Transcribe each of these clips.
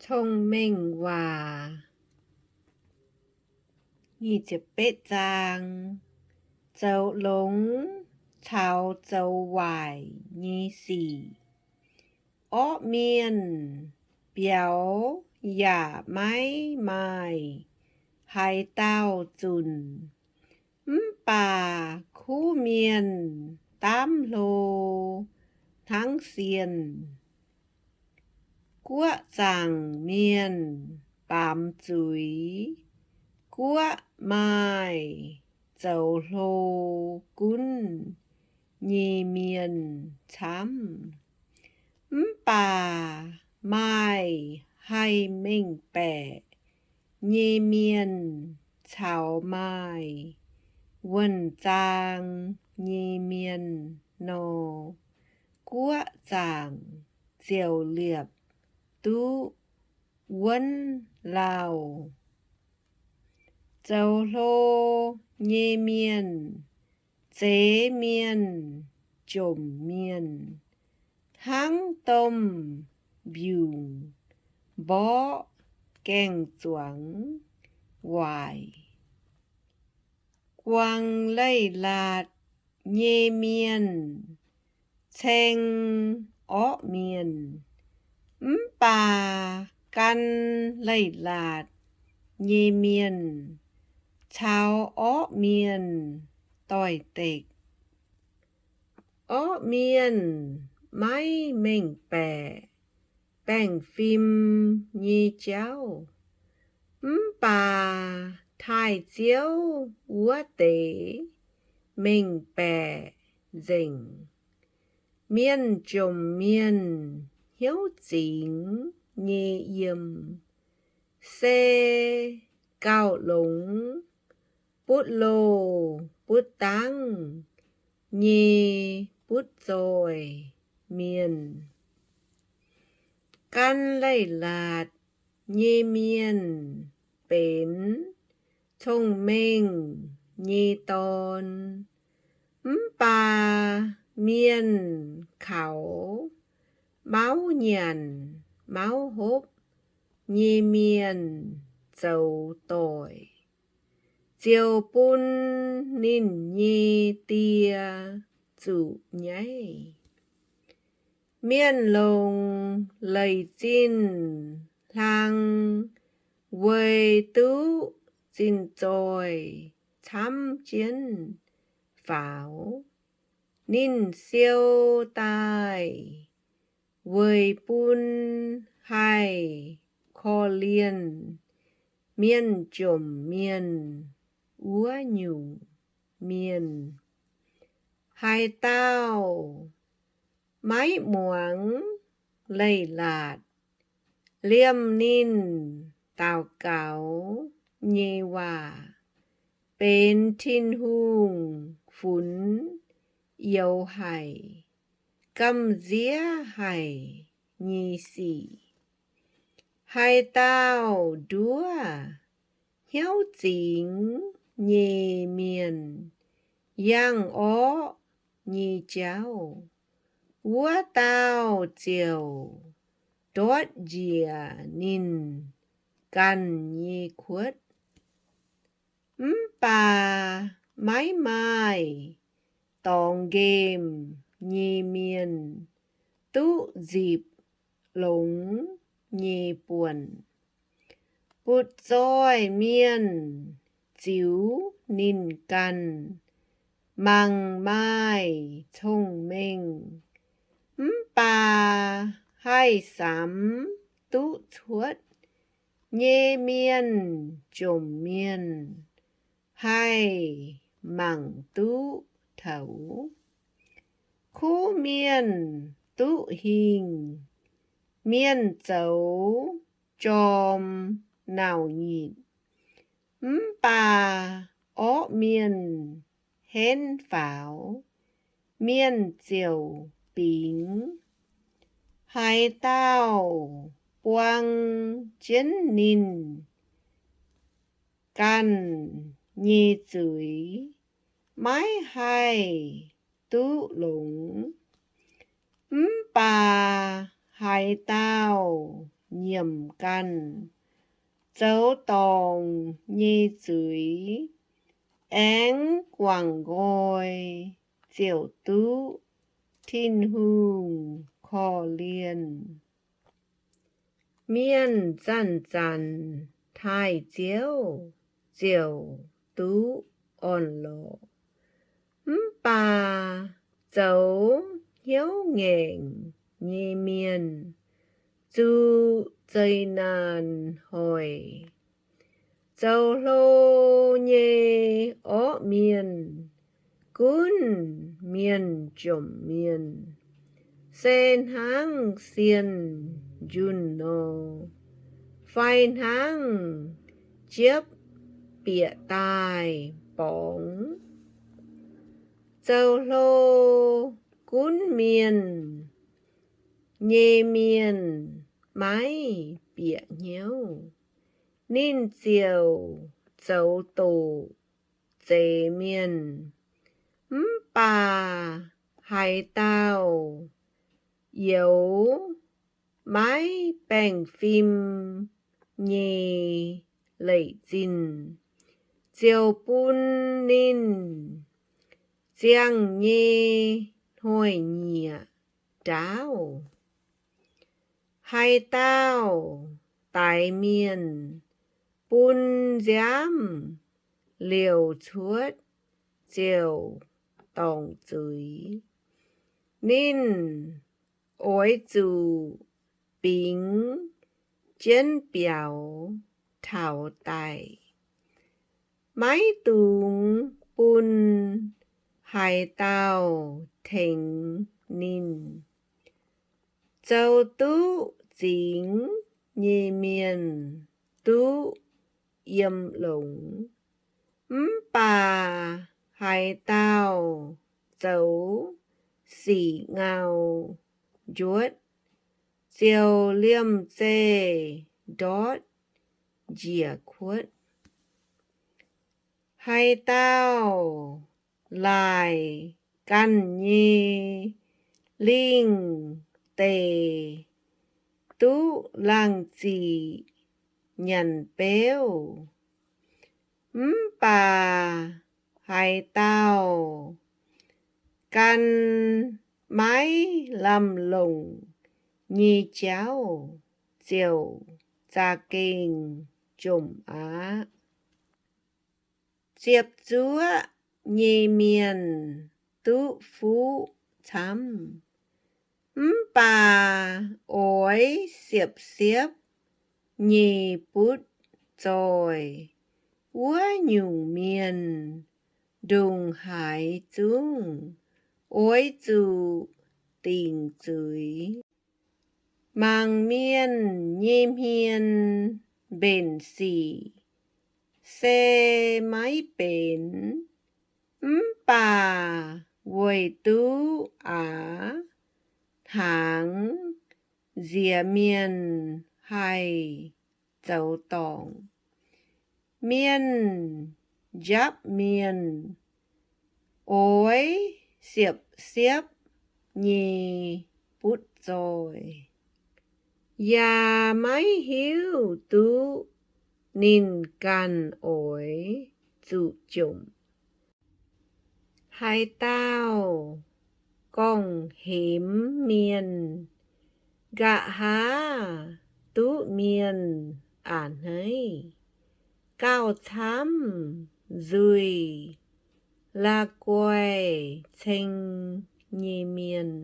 Cong-Mengh Waac. Zoux longx caux zoux waaic nyei sic, orqv mienh biaux yaac maiv maaih haaix dauh zunc. Mv baac kuv mienh daamv hlo hnangv sienh. Guoqv zaangc mienh baamz zuiz, guoqv maaih zoux hlo gunv nyei mienh camv. Mv baac maaih haih mengh baeqc nyei mienh caux maaih wuonh zaang nyei mienh nor, guoqv zaangc ziouc liepc duqv wuonv lauh. Zoux hlo nyei mienh, zeix mienh, jomc mienh, hnangv domh mbiungc mborqv gaeng-zuangx waaic. Guangc leiz-latc nyei mienh ceng orqv mienh, mv baac gan leiz-latc nyei mienh caux orqv mienh doix-dekc. Orqv mienh maiv mengh baeqc baengh fim nyei jauv, mv baac taaih Ziouv wuov deix mengh baeqc nzengc. Mienh jomc mienh hnyouv zingx nyei yiem se gauh longx butv loh butv dangv nyei butv zoih mienh. Gan leiz-latc nyei mienh benx cong-mengh nyei dorn, mv baac mienh kaux mauv nyanc mauv hopv nyei mienh zoux doic, ziouc bun ninh nyei die zuqc nyaiv. Mienh longc leic zinh hlang weic duqv zinh zoih camv jienv faaux. Ninh siou daaih weic bun haih korv-lienh mienh jomc mienh wuov nyungc mienh. Haaix dauh maiv muangx leiz-latc, liemh ninh daux gaux nyei waac, benx Tin-Hungh funx youz haic, gamh nziev haic nyei sic. Haaix dauh nduov hnyouv zingx nyei mienh yangh orqv nyei jauv, wuov dauh ziouc ndortv njiec ninh ganh nyei kuotv. Mv baac maiv maaih dorngx nqemh nyei mienh duqv nzipc longx nyei buonc. Butv-zoih mienh ziux ninh ganh mangc maaih cong-mengh, mv baac haih samx duqv cuotv nyei mienh jomc mienh haih mangc duqv toux. Kuv mienh duqv hingh mienh zoux jorm nauc nyitc, mv baac orqv mienh henv faaux, mienh ziouc bingx. Haaix dauh buang jienv ninh ganh nyei zuiz maiv haih duqv longx, mv baac haaix dauh nyiemc ganh zoux dorngc nyei zuiz, aengx guangc nqoi ziouc duqv Tin-Hungh korv-lienh. Mienh zanc-zanc taaih Ziouv ziouc duqv orn-lorqc. Mv baac zoux hnyouv ngaengc nyei mienh zuqc zeqc naanc hoic. Zoux hlo nyei orqv mienh gunv mienh jomc mienh, se hnangv sienh njunh nor, fai hnangv jiepv bieqc daaih borngz. Zoux hlo gunv mienh nyei mienh maiv bieqc hnyouv, ninh ziouc zoux doqc zeix mienh. Mv baac haaix dauh youx maiv baengh fim nyei leic zinh, ziouc bun ninh ziangh nyei hnoi-nyieqc ndaauv. Haaix dauh daix mienh bun nziaamv liouc cuotv ziouc dorngc zuiz, ninh oix zuqc bingx jienv biaux taux daic. Maiv dungx bun haaix dauh tengx ninh. Zoux duqv zingx nyei mienh duqv yiem longx, mv baac haaix dauh zoux sic ngau njuotv ziouc liemh zeih ndortv njiec kuotv. Haaix dauh laaic ganh nyei lingh deic duqv laangh ziqc nyanc beuv, mv baac haaix dauh gan maiv lamh longc nyei jauv ziouc za'gengh jomc aqv. Ziepc zuoqv nyei mienh duqv fuqv camv, mv baac oix siepv-siepv nyei butv zoih. Wuov nyungc mienh ndongc haaix zungv oix zuqc dingc zuiz. Mangc mienh nyei hmien mbenc sic se maiv benx, mv baac weic duqv aax hnaangx nziex mienh haih zoux dorngc. Mienh njapv mienh oix siepv-siepv nyei butv zoih, yaac maiv hiuv duqv ninh ganh oix zuqc jomc. Haaix dauh gorngv-hemx mienh, nqa'haav duqv mienh a'hneiv, gauh camv nzuih la'guaih ceng nyei mienh.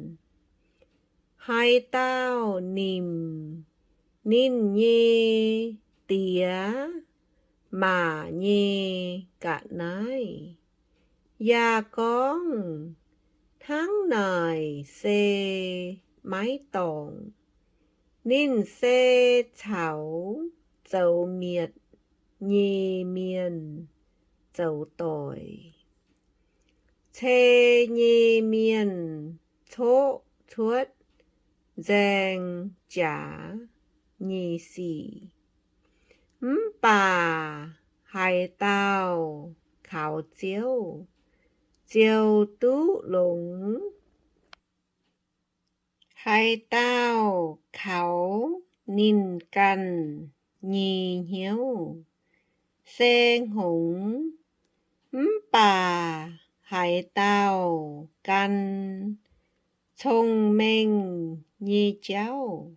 Haaix dauh nimc ninh nyei diex maac nyei ga'naaiv yaac gorngv, Hnangv naaic se maiv dorngc. Ninh se caux zoux mietc nyei mienh zoux doic, cei nyei mienh coqv cuotv nzaeng jaax nyei sic. Mv baac haaix dauh kaux Ziouv ziouc duqv longx. Haaix dauh kaux ninh ganh nyei hnyouv se hngongx, mv baac haaix dauh gan cong-mengh nyei jauv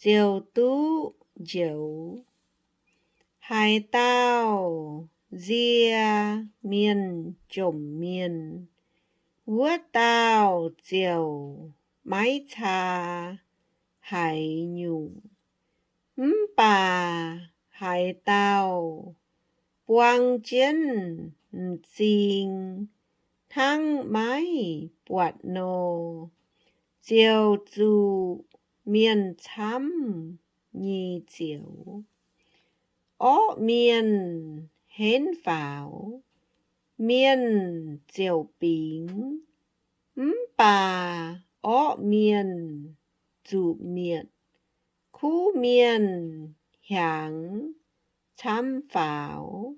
ziouc duqv njoux. Haaix dauh nzie mienh jomc mienh, wuov dauh ziouc maiv caa haaix nyungc. Mv baac haaix dauh buang jienv m'zing hnangv maiv buatc nor, ziouc zuqc mienh camv nyei zioux. Orqv mienh henv faaux, mienh ziouc bingx, mv baac orqv mienh zuqc mietc. Kuv mienh hiaangx camv faaux,